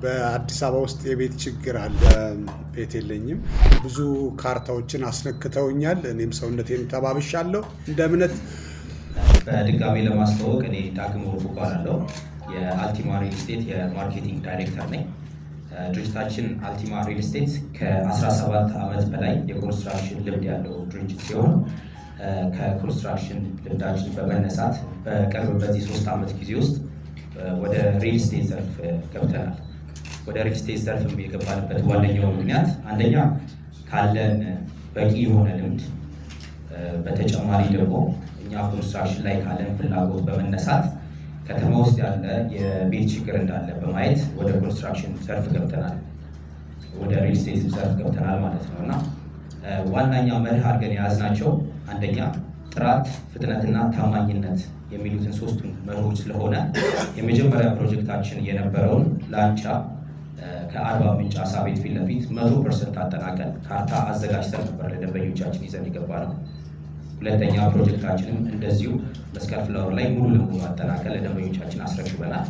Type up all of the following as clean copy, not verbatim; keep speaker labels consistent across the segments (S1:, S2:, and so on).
S1: በአዲስ አበባ ውስጥ የቤት ችግር አለ። ቤት የለኝም። ብዙ ካርታዎችን አስነክተውኛል። እኔም ሰውነቴን ተባብሻለሁ። እንደ እምነት
S2: በድጋሚ ለማስተዋወቅ እኔ ዳግም ወርቁ እባላለሁ። የአልቲማ ሪል ስቴት የ marketing ዳይሬክተር ነኝ። ድርጅታችን አልቲማ ሪል ስቴት ከ17 ዓመት በላይ የኮንስትራክሽን ልምድ ያለው ድርጅት ሲሆን ከኮንስትራክሽን ልምዳችን በመነሳት በቅርብ በዚህ 3 ዓመት ጊዜ ውስጥ ወደ ሪል ስቴት ዘርፍ ገብተናል። ወደ ሪል ስቴት ዘርፍ የገባንበት ዋነኛው ምክንያት አንደኛ ካለን በቂ የሆነ ልምድ፣ በተጨማሪ ደግሞ እኛ ኮንስትራክሽን ላይ ካለን ፍላጎት በመነሳት ከተማ ውስጥ ያለ የቤት ችግር እንዳለ በማየት ወደ ኮንስትራክሽን ዘርፍ ገብተናል። ወደ ሪል ስቴት ዘርፍ ገብተናል ማለት ነው። እና ዋናኛ መርህ አድርገን የያዝናቸው አንደኛ ጥራት፣ ፍጥነትና ታማኝነት የሚሉትን ሶስቱን መርሆች ስለሆነ የመጀመሪያ ፕሮጀክታችን የነበረውን ላንቻ ከአርባ ምንጭ አሳ ቤት ፊት ለፊት 100% አጠናቀን ካርታ አዘጋጅተን ነበር ለደንበኞቻችን ይዘን የገባነው። ሁለተኛ ፕሮጀክታችንም እንደዚሁ መስቀል ፍላወር ላይ ሙሉ ለሙሉ አጠናቀን ለደንበኞቻችን አስረክበናል።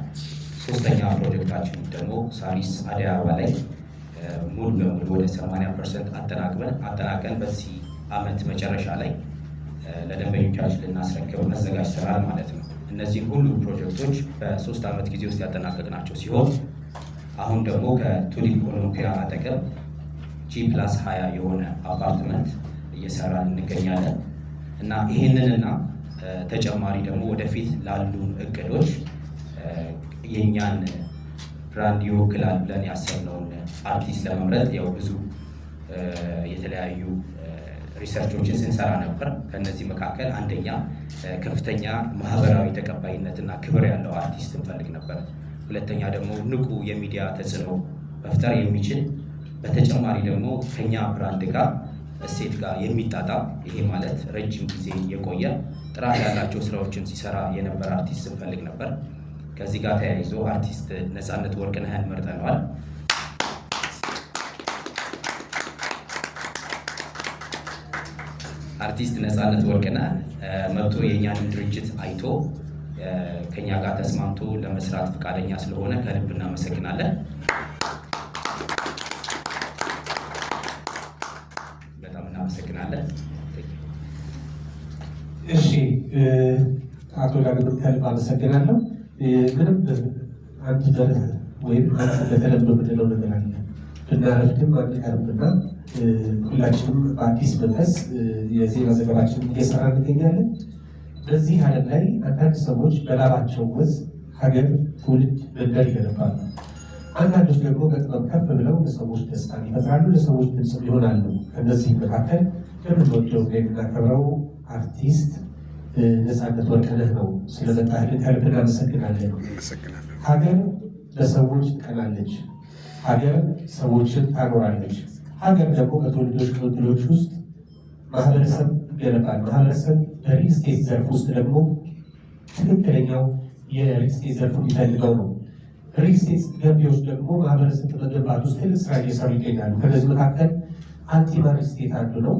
S2: ሶስተኛ ፕሮጀክታችን ደግሞ ሳሪስ አደይ አበባ ላይ ሙሉ ለሙሉ ወደ 80% አጠናቀን በዚህ ዓመት መጨረሻ ላይ ለደንበኞቻችን ልናስረክብ አዘጋጅተናል ማለት ነው። እነዚህን ሁሉ ፕሮጀክቶች በ3 ዓመት ጊዜ ውስጥ ያጠናቀቅናቸው ሲሆን አሁን ደግሞ ከቱሊፕ ኦሎምፒያ አጠገብ G+20 የሆነ አፓርትመንት እየሰራን እንገኛለን። እና ይህንንና ተጨማሪ ደግሞ ወደፊት ላሉን እቅዶች የእኛን brand ይወክላል ብለን ያሰብነውን አርቲስት ለመምረጥ ያው ብዙ የተለያዩ research ኦችን ስንሰራ ነበር። ከእነዚህ መካከል አንደኛ ከፍተኛ ማህበራዊ ተቀባይነትና ክብር ያለው አርቲስት እንፈልግ ነበር። ሁለተኛ ደግሞ ንቁ የሚዲያ ተጽዕኖ መፍጠር የሚችል፣ በተጨማሪ ደግሞ ከኛ brand ጋር እሴት ጋር የሚጣጣም፣ ይሄ ማለት ረጅም ጊዜ የቆየ ጥራት ያላቸው ስራዎችን ሲሰራ የነበረ አርቲስት ስንፈልግ ነበር። ከዚህ ጋር ተያይዞ አርቲስት ነፃነት ወርቅነህን መርጠነዋል። አርቲስት ነፃነት ወርቅነህ መጥቶ የእኛንም ድርጅት አይቶ ከኛ ጋር ተስማምቶ ለመስራት ፈቃደኛ ስለሆነ ከልብ እናመሰግናለን። በጣም እናመሰግናለን።
S3: እሺ፣ አቶ ዳግም ከልብ አመሰግናለሁ። ምንም አንድ መርህ ወይም አንድ በተለምዶ የምንለው ነገር አለ። ብናረፍድም አንቀርምና ሁላችንም በአዲስ መንፈስ የዜና ዘገባችንን እየሰራ እንገኛለን። በዚህ ዓለም ላይ አንዳንድ ሰዎች በላባቸው ወዝ ሀገር፣ ትውልድ፣ መንደር ይገነባሉ። አንዳንዶች ደግሞ በጥበብ ከፍ ብለው ለሰዎች ደስታን ይፈጥራሉ፣ ለሰዎች ድምፅም ይሆናሉ። ከእነዚህም መካከል የምንወደው የምናከብረው አርቲስት ነፃነት ወርቅነህ ነው። ስለመጣህልን ከልብ እናመሰግናለን።
S1: አመሰግናለሁ።
S3: ሀገር ለሰዎች ትቀናለች። ሀገር ሰዎችን ታኖራለች። ሀገር ደግሞ በትውልዶች ቅብብሎች ውስጥ ማህበረሰብ ይገነባል። ማህበረሰብ በሪል ስቴት ዘርፍ ውስጥ ደግሞ ትክክለኛው የሪል ስቴት ዘርፉ የሚፈልገው ነው። ሪል ስቴት ገንቢዎች ደግሞ ማህበረሰብ በመገንባት ውስጥ ትልቅ ስራ እየሰሩ ይገኛሉ። ከነዚህ መካከል አልቲማ ሪል ስቴት አንዱ ነው።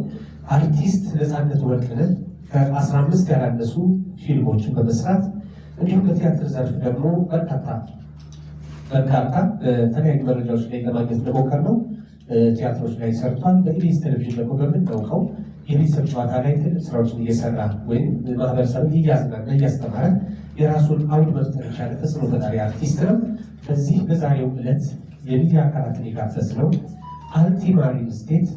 S3: አርቲስት ነፃነት ወርቅነህ ከ15 ያላነሱ ፊልሞችን በመስራት እንዲሁም በቲያትር ዘርፍ ደግሞ በርካታ በርካታ በተለያዩ መረጃዎች ላይ ለማግኘት እንደሞከርነው ቲያትሮች ላይ ሰርቷል። በኢቢኤስ ቴሌቪዥን ደግሞ በምናውቀው የቤተሰብ ጨዋታ ላይ ትልቅ ስራዎችን እየሰራ ወይም ማህበረሰብን እያዝናና እያስተማረ የራሱን አውድ መፍጠር የቻለ ተጽዕኖ ፈጣሪ አርቲስት ነው። በዚህ በዛሬው ዕለት የሚዲያ አካላትን የጋበዝነው አልቲማ ሪል ስቴት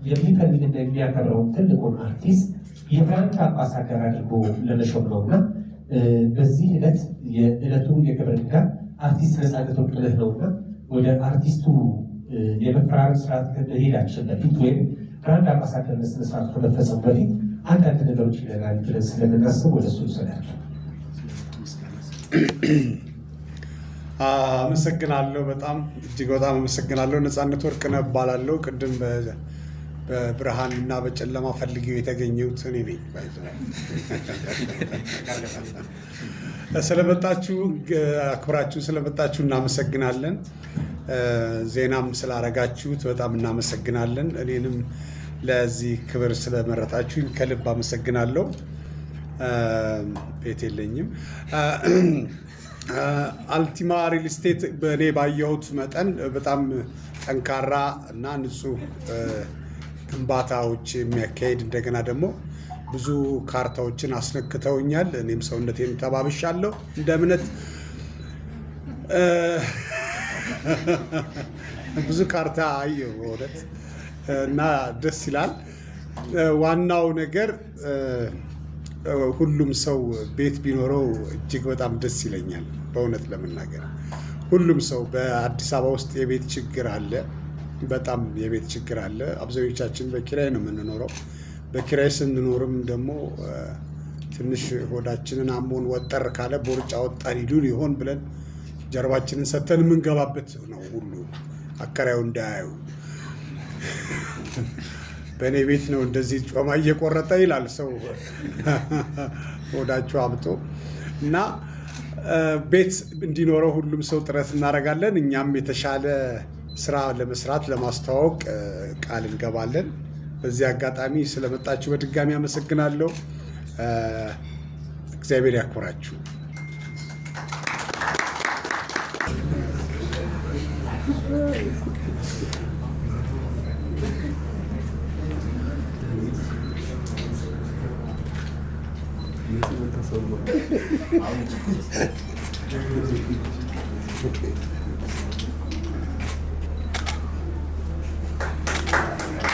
S3: የሚፈልግና የሚያከብረውን ትልቁን አርቲስት የ brand አምባሳደር አድርጎ ለመሾም ነው። እና በዚህ ዕለት የዕለቱ የክብር እንግዳ አርቲስት ነፃነት ወርቅነህ ነውና ወደ አርቲስቱ የመፈራረም ስርዓት ከመሄዳችን በፊት ወይም brand አምባሳደርነት ስነስርዓቱ ከመፈጸሙ በፊት አንዳንድ ነገሮች ይለናል ብለን ስለምናስብ ወደ እሱ ልውሰዳችሁ።
S1: አመሰግናለሁ። በጣም እጅግ በጣም አመሰግናለሁ። ነፃነት ወርቅነህ እባላለሁ። ቅድም በብርሃን እና በጨለማ ፈልጌው የተገኘሁት እኔ ነኝ። ስለመጣችሁ፣ አክብራችሁ ስለመጣችሁ እናመሰግናለን። ዜናም ስላረጋችሁት በጣም እናመሰግናለን። እኔንም ለዚህ ክብር ስለመረጣችሁኝ ከልብ አመሰግናለሁ። ቤት የለኝም። አልቲማ ሪል ስቴት በእኔ ባየሁት መጠን በጣም ጠንካራ እና ንጹህ ግንባታዎች የሚያካሄድ፣ እንደገና ደግሞ ብዙ ካርታዎችን አስነክተውኛል። እኔም ሰውነቴን ተባብሻለሁ። እንደ እምነት ብዙ ካርታ አየሁ በእውነት እና ደስ ይላል። ዋናው ነገር ሁሉም ሰው ቤት ቢኖረው እጅግ በጣም ደስ ይለኛል። በእውነት ለመናገር ሁሉም ሰው፣ በአዲስ አበባ ውስጥ የቤት ችግር አለ። በጣም የቤት ችግር አለ። አብዛኞቻችን በኪራይ ነው የምንኖረው። በኪራይ ስንኖርም ደግሞ ትንሽ ሆዳችንን አሞን ወጠር ካለ ቦርጫ ወጣን ይሉን ይሆን ብለን ጀርባችንን ሰተን የምንገባበት ነው ሁሉ፣ አከራዩ እንዳያዩ። በእኔ ቤት ነው እንደዚህ ጮማ እየቆረጠ ይላል ሰው ሆዳቸው አብጦ። እና ቤት እንዲኖረው ሁሉም ሰው ጥረት እናደርጋለን። እኛም የተሻለ ስራ ለመስራት ለማስተዋወቅ ቃል እንገባለን። በዚህ አጋጣሚ ስለመጣችሁ በድጋሚ አመሰግናለሁ። እግዚአብሔር ያክብራችሁ።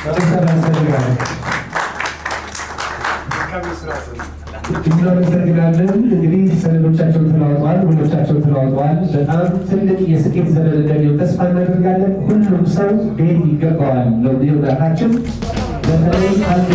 S3: እናመሰግናለን። እናመሰግናለን። እንግዲህ ሰነዶቻቸውን ተለዋውጠዋል፣ ውሎቻቸውን ተለዋውጠዋል። በጣም ትልቅ የስኬት ዘመን እንደሚሆን ተስፋ እናደርጋለን። ሁሉም ሰው ቤት ይገባዋል ነው ቢዮግራፋችን በተለይ አንድ